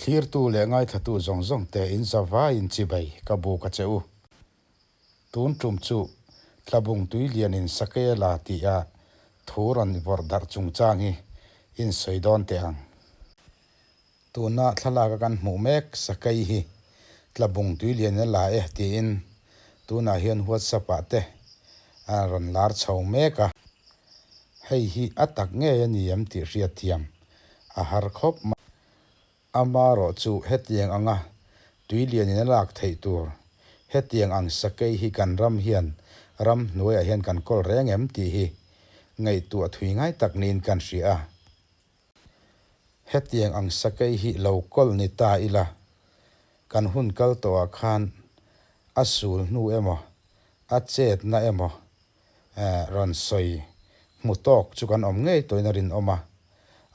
Thlirtu leh ngaithlatu zawng zawng te in zavaiin chibai ka buk a che u. Tun tum chu Tlabung Tuilianin Sakei a la tih a thu rawn vawrh darh chungchang hi in sawi dawn teh ang. Tuna thlalak a kan hmuh mek Sakei hi Tlabung Tuilianin a la e tiin tunah hian WhatsApp ah te a rawn lar chho mek a. Hei hi a tak ngei a ni em tih hriatthiam a har khawp mai. Amarawh chu hetiang anga tuilianin a lak theih tur, hetiang ang sakei hi kan ram hian ram hnuaiah hian kan kawl reng em tih hi ngaihtuah thui ngai tak niin kan hria a. Hetiang ang sakei hi lo kawl ni ta ila, kan hun kal tawhah khan a sul hnu emaw, a chetna emaw rawn sawi hmu tawk chu kan awm ngei tawhin a rinawm a.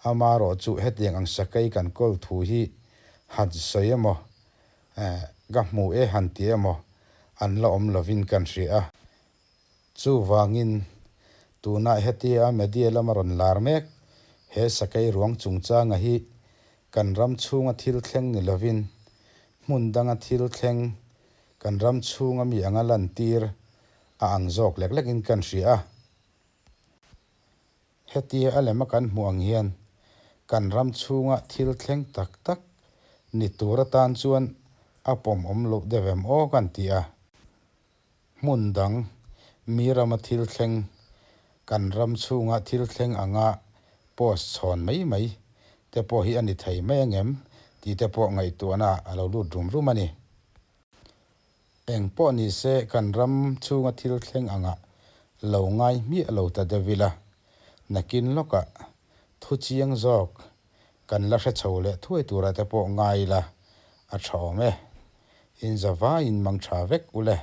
Amarawh chu hetiang ang sakei kan kawl thu hi han sawi emaw, ka hmu e han ti emaw an la awm lovin kan hria a. Chuvangin tunah hetia media lama rawn lar mek he sakei ruang chungchanga hi kan ram chhunga thil thleng ni lovin hmun danga thil thleng kan ram chhunga mi anga lantir a ang zawk lek lek in kan hria a. Hetia a lem a kan hmuh ang hian kan ram chhunga thil thleng tak tak ni tur atan chuan a pawm awm loh deuh em aw kan ti a. Hmun dang mi rama thil thleng kan ram chhunga thil thleng anga post chhawn mai mai te pawh hi a ni thei mai angem tih te pawh ngaihtuahna a lo lut rum rum a ni. Eng pawh ni se kan ram chhunga thil thleng angah lo ngai hmiah lo ta deuh ila, nakin lawkah thu chiang zawk kan la hre chho leh thuai turah te pawh ngai ila a tha awm e. Inzavaiin mang tha vek ule.